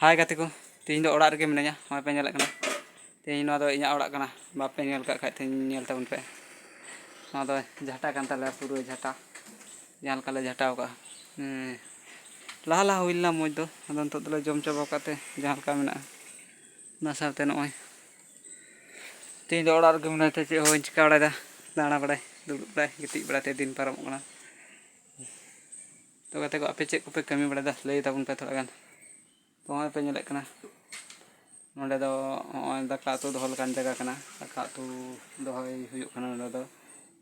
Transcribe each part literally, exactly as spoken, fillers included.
ᱦᱟᱭ ᱜᱟᱛᱮ ᱠᱚ, ᱛᱮᱦᱮᱧ ᱫᱚ ᱚᱲᱟᱜ ᱨᱮᱜᱮ ᱢᱤᱱᱟᱹᱧᱟ᱾ ᱱᱚᱜᱼᱚᱭ ᱯᱮ ᱧᱮᱞᱮᱫ ᱠᱟᱱᱟ, ᱛᱮᱦᱮᱧ ᱱᱚᱣᱟ ᱫᱚ ᱤᱧᱟᱹᱜ ᱚᱲᱟᱜ ᱠᱟᱱᱟ᱾ ᱵᱟᱯᱮ ᱧᱮᱞ ᱠᱟᱜ ᱠᱷᱟᱡ ᱛᱮᱦᱮᱧ ᱧᱮᱞ ᱛᱟᱵᱚᱱ ᱯᱮ᱾ ᱱᱚᱣᱟ ᱫᱚ ᱡᱷᱟᱴᱟ ᱠᱟᱱ ᱛᱟᱞᱮᱭᱟ, ᱯᱩᱨᱟᱹ ᱡᱷᱟᱴᱟ, ᱡᱟᱦᱟᱸ ᱞᱮᱠᱟ ᱞᱮ ᱡᱷᱟᱴᱟᱣ ᱠᱟᱜᱼᱟ᱾ ᱦᱮᱸ, ᱞᱟᱦᱟ ᱞᱟᱦᱟ ᱦᱩᱭ ᱞᱮᱱᱟ ᱢᱚᱡᱽ ᱫᱚ, ᱟᱫᱚ ᱱᱤᱛᱚᱜ ᱫᱚᱞᱮ ᱡᱚᱢ ᱪᱟᱵᱟ ᱠᱟᱜ ᱛᱮ ᱡᱟᱦᱟᱸ ᱞᱮᱠᱟ ᱢᱮᱱᱟᱜᱼᱟ᱾ ᱚᱱᱟ ᱥᱟᱶᱛᱮ ᱱᱚᱜᱼᱚᱭ ᱛᱮᱦᱮᱧ ᱫᱚ ᱚᱲᱟᱜ ᱨᱮᱜᱮ ᱢᱮᱱᱟᱹᱧ ᱛᱮ ᱪᱮᱫ ᱦᱚᱸ ᱵᱟᱹᱧ ᱪᱤᱠᱟᱹ ᱵᱟᱲᱟᱭᱮᱫᱟ, ᱫᱟᱬᱟ ᱵᱟᱲᱟᱭ, ᱫᱩᱲᱩᱵ ᱵᱟᱲᱟᱭ, ᱜᱤᱛᱤᱡ ᱵᱟᱲᱟᱭ ᱛᱮ ᱫᱤᱱ ᱯᱟᱨᱚᱢᱚᱜ ᱠᱟᱱᱟ᱾ ᱛᱚ ᱜᱟᱛᱮ ᱠᱚ, ᱟᱯᱮ ᱪᱮᱫ ᱠᱚᱯᱮ ᱠᱟᱹᱢᱤ ᱵᱟᱲᱟᱭᱮᱫᱟ, ᱞᱟᱹᱭ ᱛᱟᱵᱚᱱ ᱯᱮ ᱛᱷᱚᱲᱟ ᱜᱟᱱ᱾ ᱛᱚ ᱱᱚᱜᱼᱚᱭ ᱯᱮ ᱧᱮᱞᱮᱫ ᱠᱟᱱᱟ, ᱱᱚᱸᱰᱮ ᱫᱚ ᱱᱚᱜᱼᱚᱭ ᱫᱟᱠᱟ ᱩᱛᱩ ᱫᱚᱦᱚ ᱞᱮᱠᱟᱱ ᱡᱟᱭᱜᱟ ᱠᱟᱱᱟ᱾ ᱫᱟᱠᱟ ᱩᱛᱩ ᱫᱚᱦᱚᱭ ᱦᱩᱭᱩᱜ ᱠᱟᱱᱟ ᱱᱚᱸᱰᱮ ᱫᱚ᱾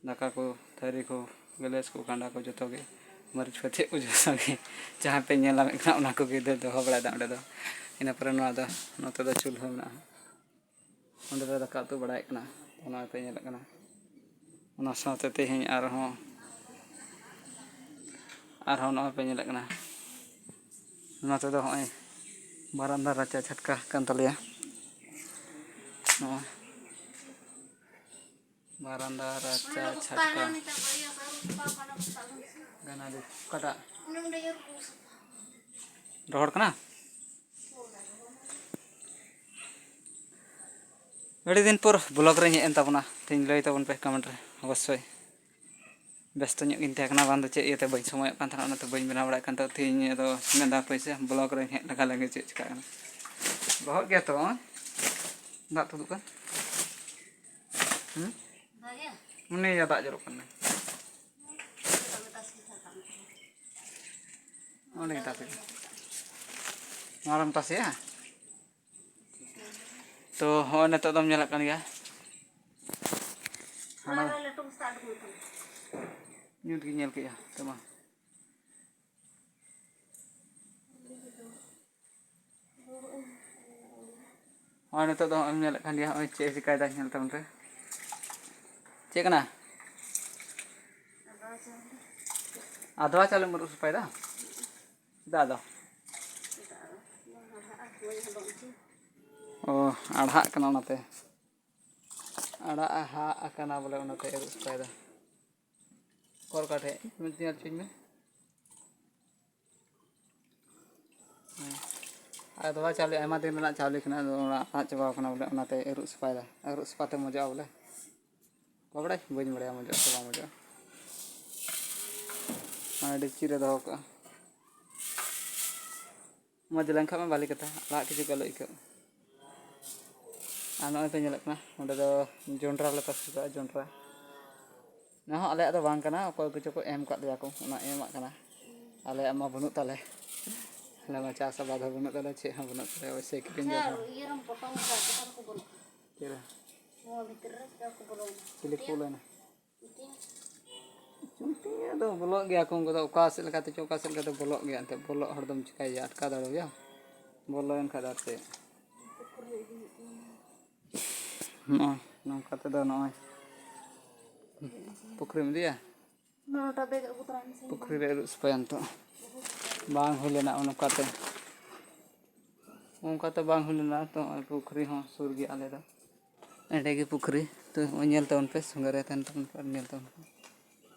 ᱫᱟᱠᱟ ᱠᱚ, ᱛᱷᱟᱹᱨᱤ ᱠᱚ, ᱜᱮᱞᱮᱥ ᱠᱚ, ᱠᱟᱸᱰᱟ ᱠᱚ, ᱡᱚᱛᱚ ᱜᱮ, ᱢᱟᱹᱨᱤᱪ ᱠᱚ, ᱪᱮᱫ ᱠᱚ ᱡᱚᱛᱚ ᱜᱮ, ᱡᱟᱦᱟᱸ ᱯᱮ ᱧᱮᱞ ᱧᱟᱢᱮᱫ ᱠᱟᱱᱟ, ᱚᱱᱟ ᱠᱚᱜᱮ ᱫᱚ ᱫᱚᱦᱚ ᱵᱟᱲᱟᱭᱮᱫᱟ ᱚᱸᱰᱮ ᱫᱚ᱾ ᱤᱱᱟᱹ ᱯᱚᱨᱮ ᱱᱚᱣᱟ ᱫᱚ, ᱱᱚᱛᱮ ᱫᱚ ᱪᱩᱞᱦᱟᱹ ᱢᱮᱱᱟᱜᱼᱟ᱾ ᱚᱸᱰᱮ ᱫᱚ ᱫᱟᱠᱟ ᱩᱛᱩ ᱵᱟᱲᱟᱭᱮᱫ ᱠᱟᱱᱟ, ᱚᱱᱟ ᱯᱮ ᱧᱮᱞᱮᱫ ᱠᱟᱱᱟ᱾ ᱚᱱᱟ ᱥᱟᱶᱛᱮ ᱛᱮᱦᱮᱧ ᱟᱨᱦᱚᱸ, ᱟᱨᱦᱚᱸ ᱱᱚᱜᱼᱚᱭ ᱯᱮ ᱧᱮᱞᱮᱫ ᱠᱟᱱᱟ, ᱱᱚᱛᱮ ᱫᱚ ᱱᱚᱜᱼᱚᱭ ᱵᱟᱨᱟᱱᱫᱟ ᱨᱟᱪᱟ ᱪᱷᱟᱴᱠᱟ ᱠᱟᱱ ᱛᱟᱞᱮᱭᱟ᱾ ᱱᱚᱜᱼᱚᱭ ᱵᱟᱨᱟᱱᱫᱟ ᱨᱟᱪᱟ ᱪᱷᱟᱴᱠᱟ᱾ ᱜᱟᱱᱟᱰᱤ ᱚᱠᱟᱴᱟᱜ? ᱨᱚᱦᱚᱲ ᱠᱟᱱᱟ? ᱟᱹᱰᱤ ᱫᱤᱱ ᱯᱚᱨ ᱵᱞᱚᱜ ᱨᱮᱧ ᱦᱮᱡ ᱮᱱ ᱛᱟᱵᱚᱱᱟ᱾ ᱛᱮᱦᱮᱧ ᱞᱟᱹᱭ ᱛᱟᱵᱚᱱ ᱯᱮ ᱠᱚᱢᱮᱱᱴ ᱨᱮ ᱚᱵᱚᱥᱥᱳᱭ᱾ ᱵᱮᱥᱛᱚ ᱧᱚᱜ ᱜᱤᱧ ᱛᱟᱦᱮᱸ ᱠᱟᱱᱟ, ᱵᱟᱝ ᱫᱚ ᱪᱮᱫ ᱤᱭᱟᱹᱛᱮ ᱵᱟᱹᱧ ᱥᱚᱢᱚᱭᱚᱜ ᱠᱟᱱ ᱛᱟᱦᱮᱱᱟ, ᱚᱱᱟᱛᱮ ᱵᱟᱹᱧ ᱵᱮᱱᱟᱣ ᱵᱟᱲᱟᱭᱮᱫ ᱠᱟᱱ ᱛᱟᱦᱮᱸ᱾ ᱛᱮᱦᱮᱧ ᱟᱫᱚ ᱢᱮᱱᱫᱟ ᱦᱟᱯᱳᱭ ᱥᱮ ᱵᱞᱚᱜ ᱨᱮᱧ ᱦᱮᱡ ᱞᱮᱜᱟ ᱞᱮᱱᱜᱮ ᱪᱮᱫ ᱪᱤᱠᱟᱹᱜ ᱠᱟᱱᱟ᱾ ᱞᱚᱦᱚᱫ ᱜᱮᱭᱟ ᱛᱚ, ᱫᱟᱜ ᱛᱩᱫᱩᱜ ᱠᱟᱱ᱾ ᱦᱩᱸ? ᱩᱱᱤᱭᱟᱜ ᱫᱟᱜ ᱡᱚᱨᱚᱜ ᱠᱟᱱᱟ᱾ ᱚᱸᱰᱮ ᱜᱮ ᱛᱟᱥᱮ ᱠᱟᱱᱟ᱾ ᱱᱚᱣᱟ ᱨᱮᱢ ᱛᱟᱥᱮᱭᱟ? ᱛᱚ ᱦᱚᱸᱜᱼᱚᱭ ᱱᱤᱛᱚᱜ ᱫᱚᱢ ᱧᱮᱞᱮᱫ ᱠᱟᱱ ᱜᱮᱭᱟ᱾ ᱦᱟᱱᱟ ᱧᱩᱛ ᱜᱤᱧ ᱧᱮᱞ ᱠᱮᱜᱼᱟ᱾ ᱛᱚ ᱢᱟ᱾ ᱦᱚᱸᱜᱼᱚᱭ ᱱᱤᱛᱚᱜ ᱫᱚ ᱦᱚᱸᱜᱼᱚᱭ ᱮᱢ ᱧᱮᱞᱮᱫ ᱠᱟᱱ ᱜᱮᱭᱟ, ᱦᱚᱸᱜᱼᱚᱭ ᱪᱮᱫ ᱮ ᱪᱤᱠᱟᱹᱭᱮᱫᱟ, ᱧᱮᱞ ᱛᱟᱵᱚᱱ ᱯᱮ᱾ ᱪᱮᱫ ᱠᱟᱱᱟ? ᱟᱫᱽᱣᱟ ᱪᱟᱣᱞᱮᱢ ᱟᱹᱨᱩᱵ ᱥᱟᱯᱷᱟᱭᱮᱫᱟ? ᱪᱮᱫᱟᱜ ᱟᱫᱚ? ᱚ, ᱟᱲᱦᱟᱜ ᱠᱟᱱᱟ ᱚᱱᱟᱛᱮ᱾ ᱟᱲᱟᱜ ᱦᱟᱜ ᱟᱠᱟᱱᱟ ᱵᱚᱞᱮ, ᱚᱱᱟᱛᱮ ᱟᱹᱨᱩᱵ ᱥᱟᱯᱷᱟᱭᱮᱫᱟ᱾ ᱚᱠᱟ ᱞᱮᱠᱟ ᱴᱷᱮᱡ? ᱧᱮᱞ ᱦᱚᱪᱚᱧ ᱢᱮ᱾ ᱦᱮᱸ᱾ ᱟᱫᱚᱣᱟ ᱪᱟᱣᱞᱮ ᱟᱭᱢᱟ ᱫᱤᱱ ᱨᱮᱱᱟᱜ ᱪᱟᱣᱞᱮ ᱠᱟᱱᱟ, ᱟᱫᱚ ᱚᱱᱟ ᱨᱟᱜ ᱪᱟᱵᱟᱣ ᱠᱟᱱᱟ ᱵᱚᱞᱮ, ᱚᱱᱟᱛᱮ ᱟᱹᱨᱩᱵ ᱥᱟᱯᱷᱟᱭᱮᱫᱟ᱾ ᱟᱹᱨᱩᱵ ᱥᱟᱯᱷᱟ ᱛᱮ ᱢᱚᱡᱚᱜᱼᱟ ᱵᱚᱞᱮ᱾ ᱵᱟᱵᱲᱟᱭ, ᱵᱟᱹᱧ ᱵᱟᱲᱟᱭᱟ ᱢᱚᱡᱚᱜᱼᱟ ᱥᱮ ᱵᱟᱝ ᱢᱚᱡᱚᱜᱼᱟ᱾ ᱚᱱᱟ ᱰᱮᱠᱪᱤ ᱨᱮ ᱫᱚᱦᱚ ᱠᱟᱜᱼᱟ᱾ ᱢᱚᱡᱽ ᱞᱮᱱᱠᱷᱟᱱ ᱢᱟ ᱵᱷᱟᱞᱮ ᱠᱟᱛᱷᱟ, ᱨᱟᱜ ᱠᱤᱪᱷᱩ ᱠᱚ ᱟᱞᱚ ᱟᱹᱭᱠᱟᱹᱜ᱾ ᱟᱨ ᱱᱚᱜᱼᱚᱭ ᱯᱮ ᱧᱮᱞᱮᱫ ᱠᱟᱱᱟ, ᱚᱸᱰᱮ ᱫᱚ ᱡᱚᱱᱰᱨᱟ ᱞᱮ ᱛᱟᱥᱮ ᱠᱟᱜᱼᱟ, ᱡᱚᱱᱰᱨᱟ᱾ ᱚᱱᱟ ᱦᱚᱸ ᱟᱞᱮᱭᱟᱜ ᱫᱚ ᱵᱟᱝ ᱠᱟᱱᱟ, ᱚᱠᱚᱭ ᱠᱚᱪᱚ ᱠᱚ ᱮᱢ ᱠᱟᱜ ᱞᱮᱭᱟ ᱠᱚ, ᱚᱱᱟ ᱮᱢᱟᱜ ᱠᱟᱱᱟ᱾ ᱟᱞᱮᱭᱟᱜ ᱢᱟ ᱵᱟᱹᱱᱩᱜ ᱛᱟᱞᱮ, ᱟᱞᱮ ᱢᱟ ᱪᱟᱥ ᱟᱵᱟᱫ ᱦᱚᱸ ᱵᱟᱹᱱᱩᱜ ᱛᱟᱞᱮ, ᱪᱮᱫ ᱦᱚᱸ ᱵᱟᱹᱱᱩᱜ ᱛᱟᱞᱮ, ᱳᱭᱥᱮ ᱠᱤᱨᱤᱧ ᱡᱚᱢ ᱦᱚᱲ᱾ ᱤᱭᱟᱹ ᱨᱮᱢ ᱯᱚᱴᱚᱢ ᱠᱟᱜᱼᱟ, ᱪᱮᱛᱟᱱ ᱠᱚ ᱵᱟᱹᱱᱩᱜᱼᱟ᱾ ᱪᱮᱫ ᱨᱮ? ᱱᱚᱣᱟ ᱵᱷᱤᱛᱨᱤ ᱨᱮ ᱪᱮᱫ ᱠᱚ ᱵᱚᱞᱚᱭᱮᱱᱟ? ᱪᱤᱞᱤ ᱠᱚ ᱵᱚᱞᱚᱭᱮᱱᱟ? ᱪᱩᱱᱴᱤ ᱫᱚ ᱵᱚᱞᱚᱜ ᱜᱮᱭᱟ ᱠᱚ, ᱩᱱᱠᱩ ᱫᱚ ᱚᱠᱟ ᱥᱮᱫ ᱞᱮᱠᱟᱛᱮ ᱪᱚ, ᱚᱠᱟ ᱥᱮᱫ ᱞᱮᱠᱟᱛᱮ ᱵᱚᱞᱚᱜ ᱜᱮᱭᱟ᱾ ᱮᱱᱛᱮᱫ ᱵᱚᱞᱚᱜ ᱦᱚᱲ ᱫᱚᱢ ᱪᱤᱠᱟᱹᱭᱮᱭᱟ, ᱟᱴᱠᱟᱣ ᱫᱟᱲᱮᱣᱟᱭᱟ? ᱵᱚᱞᱚᱭᱮᱱ ᱠᱷᱟᱡ ᱫᱚ ᱟᱨ ᱪᱮᱫ? ᱱᱚᱜᱼᱚᱭ ᱱᱚᱝᱠᱟ ᱛᱮᱫᱚ ᱱᱚᱜᱼᱚᱭ ᱯᱩᱠᱷᱨᱤᱢ ᱤᱫᱤᱭᱟ? ᱱᱚᱣᱟᱴᱟᱜ ᱵᱮᱜᱽ ᱟᱹᱜᱩ ᱛᱚᱨᱟᱭ ᱢᱮᱥᱮ᱾ ᱯᱩᱠᱷᱨᱤ ᱨᱮ ᱟᱹᱨᱩᱵ ᱥᱟᱯᱷᱟᱭᱟ ᱱᱤᱛᱚᱜ᱾ ᱵᱟᱝ ᱦᱩᱭ ᱞᱮᱱᱟ ᱚᱱᱠᱟᱛᱮ᱾ ᱚᱱᱠᱟᱛᱮ ᱵᱟᱝ ᱦᱩᱭ ᱞᱮᱱᱟ᱾ ᱛᱚ ᱱᱚᱜᱼᱚᱭ ᱯᱩᱠᱷᱨᱤ ᱦᱚᱸ ᱥᱩᱨ ᱜᱮᱭᱟ ᱟᱞᱮ ᱫᱚ᱾ ᱮᱸᱰᱮ ᱜᱮ ᱯᱩᱠᱷᱨᱤ᱾ ᱛᱚ ᱱᱚᱜᱼᱚᱭ ᱧᱮᱞ ᱛᱟᱵᱚᱱ ᱯᱮ, ᱥᱚᱸᱜᱮ ᱨᱮ ᱛᱟᱦᱮᱱ ᱛᱟᱵᱚᱱ ᱯᱮ ᱟᱨ ᱧᱮᱞ ᱛᱟᱵᱚᱱ ᱯᱮ᱾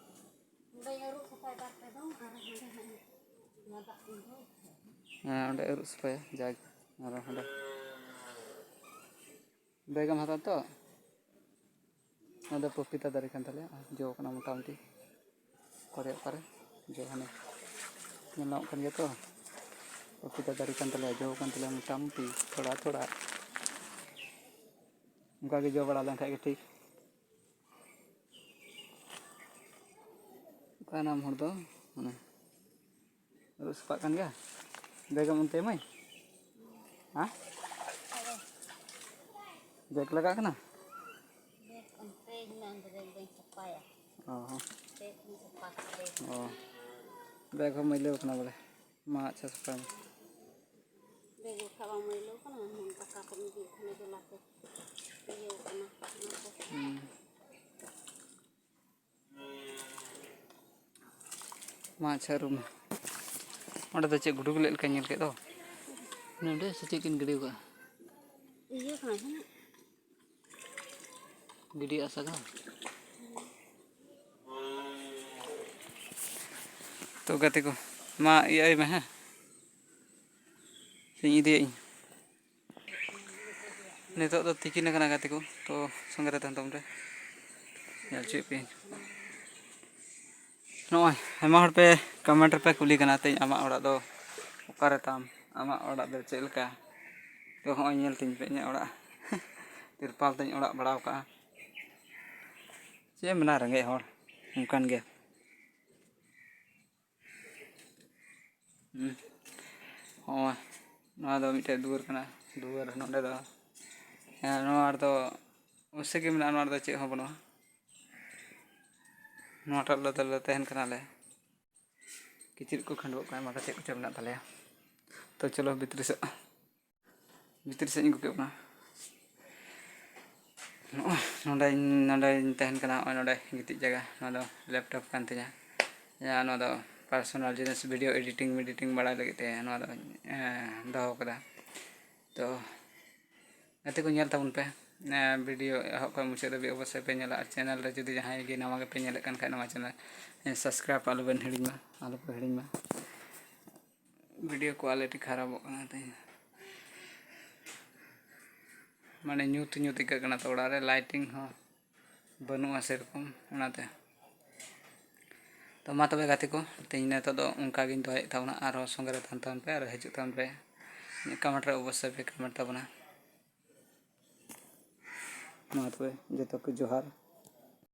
ᱚᱸᱰᱮᱧ ᱟᱹᱨᱩᱵ ᱥᱟᱯᱷᱟᱭ ᱵᱟᱨ ᱯᱮ ᱫᱚᱢ ᱟᱨ ᱦᱟᱸᱰᱮ ᱦᱟᱸᱜ ᱱᱚᱣᱟ ᱫᱟᱜ ᱠᱚᱧ ᱫᱚᱦᱚᱭ ᱠᱷᱟᱡ᱾ ᱦᱮᱸ, ᱚᱸᱰᱮ ᱟᱹᱨᱩᱵ ᱥᱟᱯᱷᱟᱭᱟ ᱡᱟᱜᱮ᱾ ᱟᱨ ᱦᱟᱸᱰᱮ ᱵᱮᱜᱽ ᱮᱢ ᱦᱟᱛᱟᱣᱟ ᱛᱚ? ᱱᱚᱣᱟ ᱫᱚ ᱯᱚᱯᱤᱛᱟ ᱫᱟᱨᱮ ᱠᱟᱱ ᱛᱟᱞᱮᱭᱟ, ᱟᱨ ᱡᱚ ᱠᱟᱱᱟ ᱢᱚᱴᱟᱢᱩᱴᱤ᱾ ᱚᱠᱟᱨᱮ, ᱚᱠᱟᱨᱮ ᱡᱚ ᱦᱟᱱᱮ ᱧᱮᱞ ᱧᱟᱢᱚᱜ ᱠᱟᱱ ᱜᱮᱭᱟ ᱛᱚ, ᱯᱚᱯᱤᱛᱟ ᱫᱟᱨᱮ ᱠᱟᱱ ᱛᱟᱞᱮᱭᱟ, ᱡᱚ ᱠᱟᱱ ᱛᱟᱞᱮᱭᱟ ᱢᱚᱴᱟᱢᱩᱴᱤ ᱛᱷᱚᱲᱟ ᱛᱷᱚᱲᱟ᱾ ᱚᱱᱠᱟ ᱜᱮ ᱡᱚ ᱵᱟᱲᱟ ᱞᱮᱱᱠᱷᱟᱡ ᱜᱮ ᱴᱷᱤᱠ᱾ ᱚᱠᱟᱭᱮᱱᱟ ᱟᱢ ᱦᱚᱲ ᱫᱚ? ᱢᱟᱱᱮ ᱟᱹᱨᱩᱵ ᱥᱟᱯᱷᱟᱜ ᱠᱟᱱ ᱜᱮᱭᱟ᱾ ᱵᱮᱜᱽ ᱮᱢ ᱚᱱᱛᱮ ᱢᱟᱹᱭ? ᱦᱮᱸ? ᱵᱮᱜᱽ ᱞᱟᱜᱟᱜ ᱠᱟᱱᱟ? ᱵᱮᱜᱽ ᱚᱱᱛᱮ ᱦᱮᱱᱟᱜᱼᱟ, ᱚᱸᱰᱮ ᱵᱮᱜᱽ ᱫᱚᱧ ᱥᱟᱯᱷᱟᱭᱟ᱾ ᱚ ᱦᱚᱸ᱾ ᱵᱮᱜᱽ ᱤᱧ ᱥᱟᱯᱷᱟ ᱠᱟᱜ ᱜᱮ᱾ ᱚ᱾ ᱵᱮᱜᱽ ᱦᱚᱸ ᱢᱟᱹᱭᱞᱟᱹᱣ ᱠᱟᱱᱟ ᱵᱚᱞᱮ᱾ ᱢᱟ ᱟᱪᱪᱷᱟ, ᱥᱟᱯᱷᱟᱭ ᱢᱮ᱾ ᱵᱮᱜᱽ ᱞᱮᱠᱷᱟ ᱵᱟᱝ ᱢᱟᱹᱭᱞᱟᱹᱣ ᱠᱟᱱᱟ, ᱫᱟᱠᱟ ᱠᱚᱢ ᱤᱫᱤᱭᱮᱫ ᱠᱷᱟᱱ ᱡᱚᱞᱟ ᱠᱚ ᱤᱭᱟᱹᱣ ᱠᱟᱱᱟ, ᱚᱱᱟ ᱠᱚ᱾ ᱦᱩᱸ᱾ ᱢᱟ ᱟᱪᱪᱷᱟ, ᱨᱩᱢ᱾ ᱚᱸᱰᱮ ᱫᱚ ᱪᱮᱫ ᱜᱩᱰᱩ ᱜᱮᱞᱮᱫ ᱞᱮᱠᱟᱧ ᱧᱮᱞ ᱠᱮᱫ ᱫᱚ? ᱱᱚᱰᱮ ᱥᱮ ᱪᱮᱫ ᱠᱤᱱ ᱜᱤᱰᱤ ᱟᱠᱟᱫᱼᱟ? ᱤᱭᱟᱹ ᱠᱟᱱᱟ ᱦᱮᱸ᱾ ᱜᱤᱰᱤ ᱟᱥᱟ ᱠᱟᱱᱟ᱾ ᱛᱚ ᱜᱟᱛᱮ ᱠᱚ, ᱢᱟ ᱤᱭᱟᱹᱭ ᱢᱮ ᱦᱮᱸ᱾ ᱤᱧ ᱤᱫᱤᱭᱮᱫ ᱤᱧ᱾ ᱱᱤᱛᱚᱜ ᱫᱚ ᱛᱤᱠᱤᱱ ᱟᱠᱟᱱᱟ ᱜᱟᱛᱮ ᱠᱚ, ᱛᱚ ᱥᱚᱸᱜᱮ ᱨᱮ ᱛᱟᱦᱮᱱ ᱛᱟᱵᱚᱱ ᱯᱮ, ᱧᱮᱞ ᱦᱚᱪᱚᱭᱮᱫ ᱯᱮᱭᱟᱹᱧ᱾ ᱱᱚᱜᱼᱚᱭ ᱟᱭᱢᱟ ᱦᱚᱲ ᱯᱮ ᱠᱚᱢᱮᱱᱴ ᱨᱮᱯᱮ ᱠᱩᱞᱤ ᱠᱟᱱᱟ ᱛᱮᱧ, ᱟᱢᱟᱜ ᱚᱲᱟᱜ ᱫᱚ ᱚᱠᱟᱨᱮ ᱛᱟᱢ, ᱟᱢᱟᱜ ᱚᱲᱟᱜ ᱫᱚ ᱪᱮᱫ ᱞᱮᱠᱟ? ᱛᱚ ᱦᱚᱸᱜᱼᱚᱭ ᱧᱮᱞ ᱛᱤᱧ ᱯᱮ ᱤᱧᱟᱹᱜ ᱚᱲᱟᱜ᱾ ᱛᱤᱨᱯᱟᱞ ᱛᱮᱧ ᱚᱲᱟᱜ ᱵᱟᱲᱟᱣ ᱠᱟᱜᱼᱟ᱾ ᱪᱮᱫ ᱮᱢ ᱢᱮᱱᱟ, ᱨᱮᱸᱜᱮᱡ ᱦᱚᱲ ᱚᱱᱠᱟᱱ ᱜᱮ᱾ ᱦᱩᱸ᱾ ᱦᱚᱸ, ᱱᱚᱣᱟ ᱫᱚ ᱢᱤᱫᱴᱮᱡ ᱫᱩᱣᱟᱹᱨ ᱠᱟᱱᱟ᱾ ᱫᱩᱣᱟᱹᱨ ᱱᱚᱸᱰᱮ ᱫᱚ, ᱦᱮᱸ, ᱱᱚᱣᱟ ᱨᱮᱫᱚ ᱚᱵᱚᱥᱥᱳᱭ ᱜᱮ ᱢᱮᱱᱟᱜᱼᱟ, ᱱᱚᱣᱟ ᱨᱮᱫᱚ ᱪᱮᱫ ᱦᱚᱸ ᱵᱟᱹᱱᱩᱜᱼᱟ᱾ ᱱᱚᱣᱟᱴᱟᱜ ᱨᱮᱫᱚ ᱞᱮ ᱛᱟᱦᱮᱱ ᱠᱟᱱᱟᱞᱮ᱾ ᱠᱤᱪᱨᱤᱡ ᱠᱚ ᱠᱷᱟᱹᱰᱩᱣᱟᱹᱜ ᱠᱟᱱᱟ, ᱮᱢᱟᱱ ᱪᱮᱫ ᱠᱚᱪᱚ ᱢᱮᱱᱟᱜ ᱛᱟᱞᱮᱭᱟ᱾ ᱛᱚ ᱪᱚᱞᱚ ᱵᱷᱤᱛᱨᱤ ᱥᱮᱫ, ᱵᱷᱤᱛᱨᱤ ᱥᱮᱫ ᱤᱧ ᱜᱩᱯᱤᱜ ᱠᱟᱱᱟ᱾ ᱱᱚᱜᱼᱚᱭ ᱱᱚᱸᱰᱮᱧ, ᱱᱚᱸᱰᱮᱧ ᱛᱟᱦᱮᱱ ᱠᱟᱱᱟ᱾ ᱱᱚᱜᱼᱚᱭ ᱱᱚᱸᱰᱮ ᱜᱤᱛᱤᱡ ᱡᱟᱭᱜᱟ, ᱱᱚᱣᱟ ᱫᱚ ᱞᱮᱯᱴᱚᱯ ᱠᱟᱱ ᱛᱤᱧᱟ᱾ ᱡᱟᱦᱟᱸ ᱱᱚᱣᱟ ᱫᱚ ᱯᱟᱨᱥᱚᱱᱟᱞ ᱡᱤᱱᱤᱥ, ᱵᱷᱤᱰᱤᱭᱳ ᱮᱰᱤᱴᱤᱝ ᱢᱮᱰᱤᱴᱤᱝ ᱵᱟᱲᱟᱭ ᱞᱟᱹᱜᱤᱫ ᱛᱮ ᱱᱚᱣᱟ ᱫᱚ, ᱮᱸ, ᱫᱚᱦᱚ ᱠᱟᱫᱟ᱾ ᱛᱚ ᱜᱟᱛᱮ ᱠᱚ, ᱧᱮᱞ ᱛᱟᱵᱚᱱ ᱯᱮ, ᱮᱸ, ᱵᱷᱤᱰᱤᱭᱳ ᱮᱦᱚᱵ ᱠᱷᱚᱱ ᱢᱩᱪᱟᱹᱫ ᱫᱷᱟᱹᱵᱤᱡ ᱚᱵᱚᱥᱥᱳᱭ ᱯᱮ ᱧᱮᱞᱟ᱾ ᱟᱨ ᱪᱮᱱᱮᱞ ᱨᱮ ᱡᱩᱫᱤ ᱡᱟᱦᱟᱸᱭ ᱜᱮ ᱱᱟᱣᱟ ᱜᱮᱯᱮ ᱧᱮᱞᱮᱫ ᱠᱟᱱ ᱠᱷᱟᱡ, ᱱᱚᱣᱟ ᱪᱮᱱᱮᱞ, ᱮᱸ, ᱥᱟᱵᱥᱠᱨᱟᱭᱤᱵ ᱟᱞᱚᱵᱮᱱ ᱦᱤᱲᱤᱧ ᱢᱟ, ᱟᱞᱚᱯᱮ ᱦᱤᱲᱤᱧ ᱢᱟ᱾ ᱵᱷᱤᱰᱤᱭᱳ ᱠᱳᱣᱟᱞᱤᱴᱤ ᱠᱷᱟᱨᱟᱯᱚᱜ ᱠᱟᱱᱟ ᱛᱤᱧ, ᱢᱟᱱᱮ ᱧᱩᱛ ᱧᱩᱛ ᱟᱹᱭᱠᱟᱹᱜ ᱠᱟᱱᱟ ᱛᱚ ᱚᱲᱟᱜ ᱨᱮ, ᱞᱟᱭᱴᱤᱝ ᱦᱚᱸ ᱵᱟᱹᱱᱩᱜᱼᱟ ᱥᱮᱨᱚᱠᱚᱢ, ᱚᱱᱟᱛᱮ᱾ ᱛᱚ ᱢᱟ ᱛᱚᱵᱮ ᱜᱟᱛᱮ ᱠᱚ, ᱛᱮᱦᱮᱧ ᱱᱤᱛᱚᱜ ᱫᱚ ᱚᱱᱠᱟ ᱜᱤᱧ ᱫᱚᱦᱚᱭᱮᱫ ᱛᱟᱵᱚᱱᱟ᱾ ᱟᱨᱦᱚᱸ ᱥᱚᱸᱜᱮ ᱨᱮ ᱛᱟᱦᱮᱱ ᱛᱟᱵᱚᱱ ᱯᱮ, ᱟᱨ ᱦᱤᱡᱩᱜ ᱛᱟᱵᱚᱱ ᱯᱮ, ᱠᱚᱢᱮᱱᱴ ᱨᱮ ᱚᱵᱚᱥᱥᱳᱭ ᱯᱮ ᱠᱚᱢᱮᱱᱴ ᱛᱟᱵᱚᱱᱟ᱾ ᱢᱟ ᱛᱚᱵᱮ ᱡᱚᱛᱚ ᱠᱚ ᱡᱚᱦᱟᱨ᱾